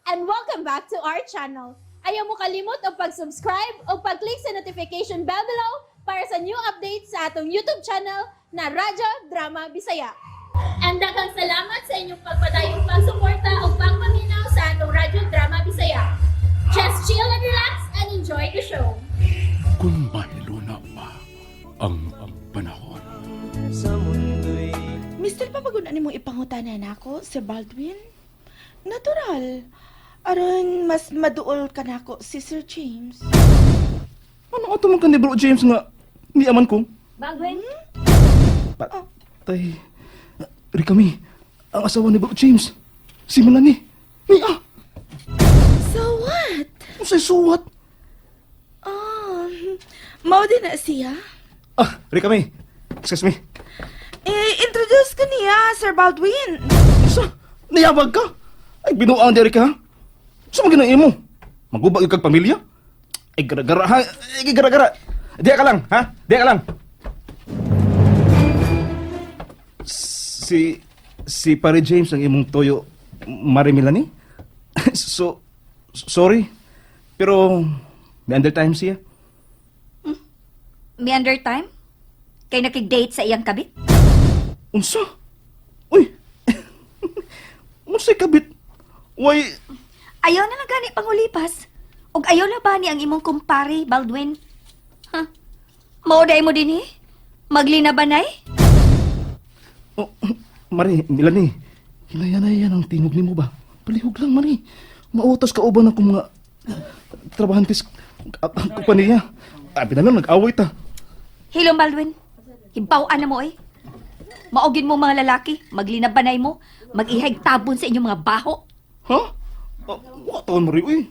And welcome back to our channel. Ayaw mo kalimot og pag-subscribe o pag-click sa notification bell below para sa new updates sa atong YouTube channel na Radyo Drama Bisaya. And daghang salamat sa inyong pagpadayong pagsuporta o pagpaminaw sa atong Radyo Drama Bisaya. Just chill and relax and enjoy the show. Kung mahiluna pa ang panahon. Sa mundo'y Mister, papaguna nimo ipangutana nako, Sir Baldwin? Natural. Aron mas maduol ka nako si Sir James. Ano ato man ka ni Bro James nga niaman ko? Baldwin? Patay. Rikami, ang asawa ni Bro James. Si Melanie. Niya! So what? Unsay suwat? Oh, mao din na siya. Ah, Rikami. Excuse me. Eh, introduce ko niya, Sir Baldwin. Sa? Niyabag ka? Ay, binuang diri ka, ha? Sa mga imo? Magubag kag pamilya? Ay, gara-gara, ha? Ay, gara-gara. Diya ka lang, ha? Diya ka lang. Si Pare James ang imong toyo, Mari Melanie? So, sorry. Pero, may under time siya. May under time? Kay nakig-date sa iyang kabit? Unsa? Uy! Unsay kabit? Way, Ayaw na lang gani pangulipas. Og ayaw na ba ni ang imong kumpare, Baldwin? Ha? Mao mo din eh? Maglinabanay? Oh, Mari, Melanie, hinaya-naya ang tingog nimo ba? Palihog lang, Mari. Mautos ka uban akong mga trabahantes kompanya. Abi na lang, nag-away ta. Hilom, Baldwin. Hibaw-an na mo eh. Maugin mo mga lalaki, maglinabanay mo, mag-ihag tabon sa inyong mga baho. Ha? Wa taon, Mari, uy.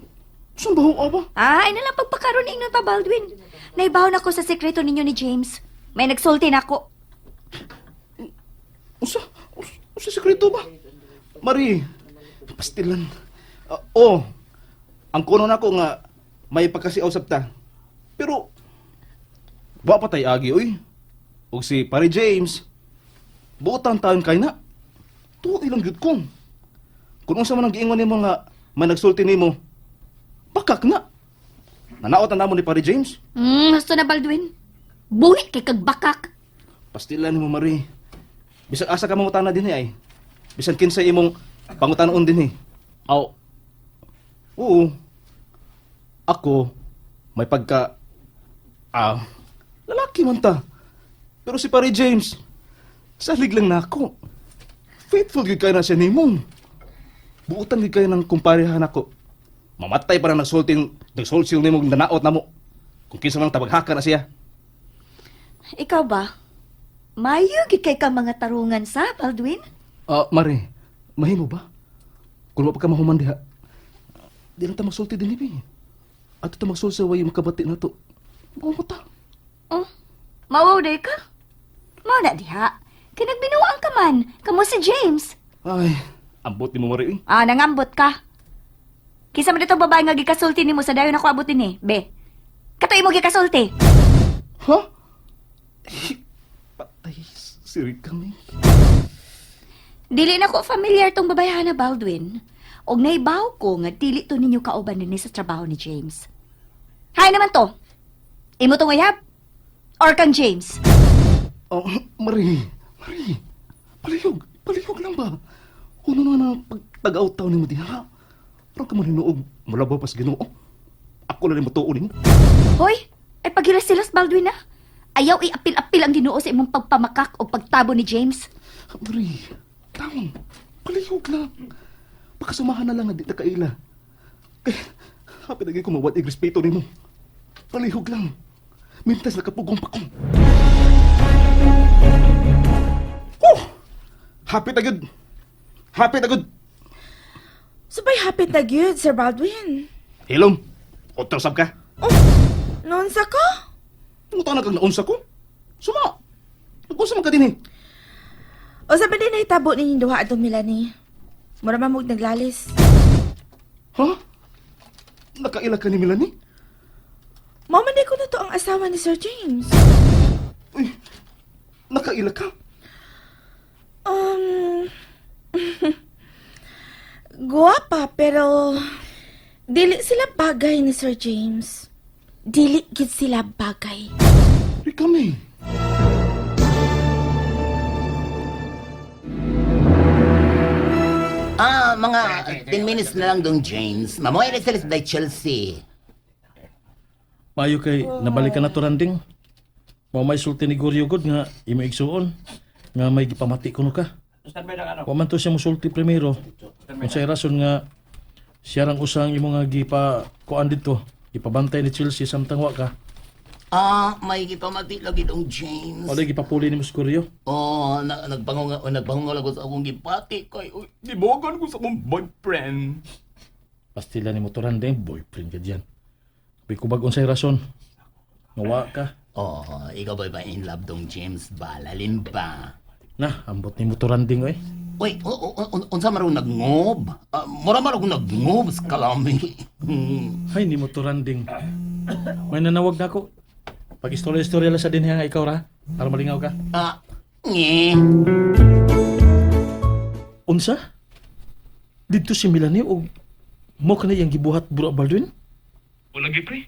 Saan baho ka ba? Ah, ay na lang pagpakaroon ingnon pa, Baldwin. Naibaw na ko sa sekreto ninyo ni James. May nagsulti na ako. Unsa? Unsa sekreto ba? Mari, pastilan. Ah, oh, ang kuno nako nga may pagkasiaw sabta. Pero, wa pa tay agi, uy. Og si Pare James, buotan taon kay na. Tuo ilang gyud kong. Kung unsa man ang giingon nimo nga may nagsulti nimo, bakak na. Nanaot na namo ni Pare James. Gusto na, Baldwin. Buhit kay kagbakak. Pastilan nimo, Mari. Bisan asa ka mangutana dinhi ay. Bisan kinsay imong pangutanaon dinhi. Aw. Oo. Ako may pagka lalaki man ta. Pero si Pare James, salig lang nako. Faithful gyud kay na siya nimo. Buotan gyud kay ng kumparehan nako. Mamatay pa na nagsulting, nagsulsil nimo nanaot namo. Kung kinsa man ang tabaghaka na siya. Ikaw ba? Mayo gid kay ka mga tarungan sa Baldwin? Ah, Mare, mahimo ba? Kung wa pa ka mahuman diha, di lang ta magsulti din bi. Ato ta magsulti way makabati na to. Mao ta. Oh, mawaw day ka? Mao na diha. Kay nagbinuang ka man, kamo si James. Ay, ambot nimo, Mare, eh. Ah, nangambot ka. Kinsa man dito babae nga gikasulti nimo sa dayon ako abutin ni, be. Kato imo gikasulti. Ha? Eh, patay, siri kami. Dili na ko familiar tong babayhana, Baldwin. Og naibaw ko nga dili to ninyo kauban dinhi sa trabaho ni James. Hay naman to. Imo tong uyab? Or kang James? Oh, Mare, Mare, palihog, palihog lang ba? Uno na na pagtagaw taon nimo diha. Aron ka marinuog, mulabaw pas Ginoo. Ako lang mo tuo nimo. Hoy, ay paghilas-silas, Baldwin na. Ayaw iapil-apil ang Ginoo sa imong pagpamakak o pagtabo ni James. Mari, tawang, palihog lang. Pakasamahan na lang nga di ta kaila. Kay, hapit na ko mawad respeto nimo. Palihog lang. Mintas nakapugong pa ko. Oh! Hapit na gud. Hapit na gud. Subay hapit na gyud, Sir Baldwin. Hilom, otro sab ka. Oh, nonsa ko? Tungo na kag naunsa ko. Suma. Nag-unsa man ka din eh. O sa ba din nahitabo ninyong duha atong Melanie? Mura man mo'g naglalis. Ha? Nakaila ka ni Melanie? Mao man di ko na to ang asawa ni Sir James. Uy, nakaila ka? Guwapa, pero dili sila bagay ni Sir James. Dili gid sila bagay. Rika May. Ah, mga 10 minutes na lang dong, James. Mamoy na sila sa Chelsea. Maayo kay nabalik ka na to Randing. Mao may sulti ni Goryo gud nga imo igsuon nga may gipamati kuno ka. Wa man to siya mosulti primero. Unsay rason nga siya rang usang imo nga gipa kuan didto, gipabantay ni Chelsea samtang wa ka. Ah, may gipamati lagi dong, James. Wala gipapuli ni mo si Goryo. Oh, na, nagbango oh, nagbango lang ko sa akong gipati kay uy, gibogan ko sa akong boyfriend. Pastila ni mo to Randing, boyfriend ka diyan. Bi kubag unsay rason nga wa ka. Oh, ikaw ba ba in love dong, James ba? Lalin ba? Na, ambot ni mo to Randing oy. Uy, unsa man raw nagngob? Ah, mura man raw nagngob sa kalami. Hay ni mo to Randing. May nanawag na ako. Pag istorya-istorya lang sa dinhi nga ikaw ra, para malingaw ka. Ah, nye. Unsa? Didto si Melanie og mo kana iyang gibuhat Bro Baldwin? Wala gyud pre.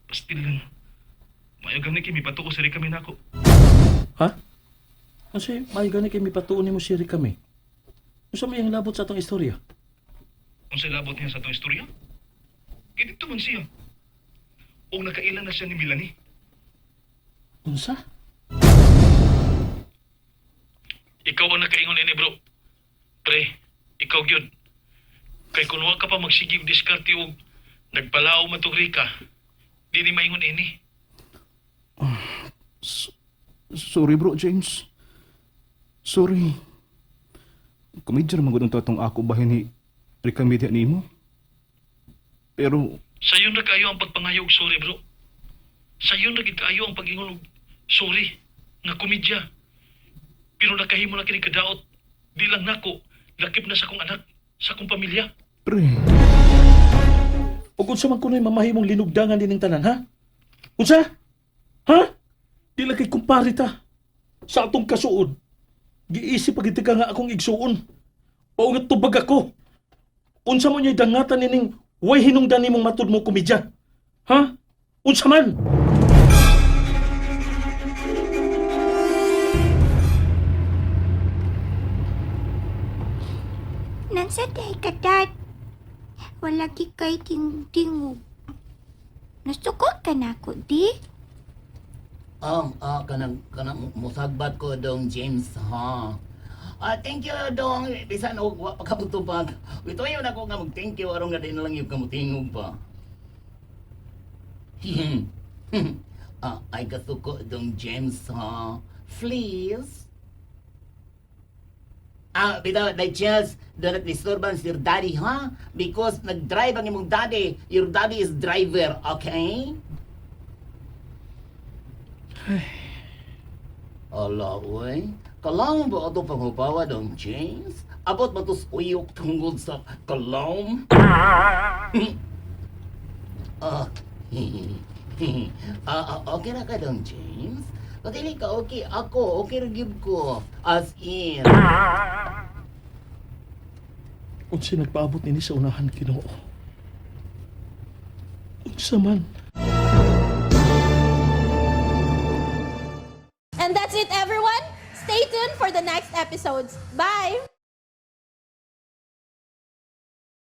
Pastil lang. Maayo gani kay mipatuo sa kami nako. Ha? Unsa maayo gani kay mipatuo nimo si Rick kami? Unsa may ang labot sa atong istorya? Unsay labot niya sa atong istorya? Kay didto man siya. Og nakaila na siya ni Melanie. Unsa? Ikaw ang nakaingon ini bro. Pre, ikaw gyud. Kay kun wa ka pa magsige og diskarte og nagpalaw man tong Rika, di ni maingon ini. Sorry bro, James. Sorry. Komedya naman gud atong ako bahin ni Rika Media nimo. Pero Sayon ra kaayo ang pagpangayo og sorry bro. Sayon ra gid kaayo ang pag-ingon og sorry nga komedya. Pero nakahimo na kini kadaot. Di lang nako, lakip na sa akong anak, sa akong pamilya. pre, Ug unsa man kuno'y mamahimong linugdangan dining tanan, ha? Unsa? Ha? Di lang kay kumpare ta. Sa atong kasuod, giisip pag ka nga akong igsuon. O nga tubag ako. Unsa mo niya'y dangatan nining way hinungdan nimong matud mo komedya? Ha? Unsa man? Nansa day ka, Dad. Wala gi kay tingtingog. Nasukot ka na ako, di? Kanang kanang musagbat ko dong James ha. Ah, thank you dong. Bisan og wa pa kabutubag. Witoyo na ko nga mag thank you aron nga di na lang yung kamutingog pa. Ah, ay kasuko dong James ha. Please. Ah, bitaw, like just do not disturbance your daddy, ha? Because nag-drive ang imong daddy. Your daddy is driver, okay? Ala, uy. Kalam ba ato panghupawa dong, James? Abot ba tos uyok tungod sa kalam? Ah, ah, okay na ka dong, James? Kung dili ka okay, ako, okay ra gyud ko. As in. Unsa nagpaabot nini sa unahan Ginoo? Unsa man? And that's it, everyone. Stay tuned for the next episodes. Bye!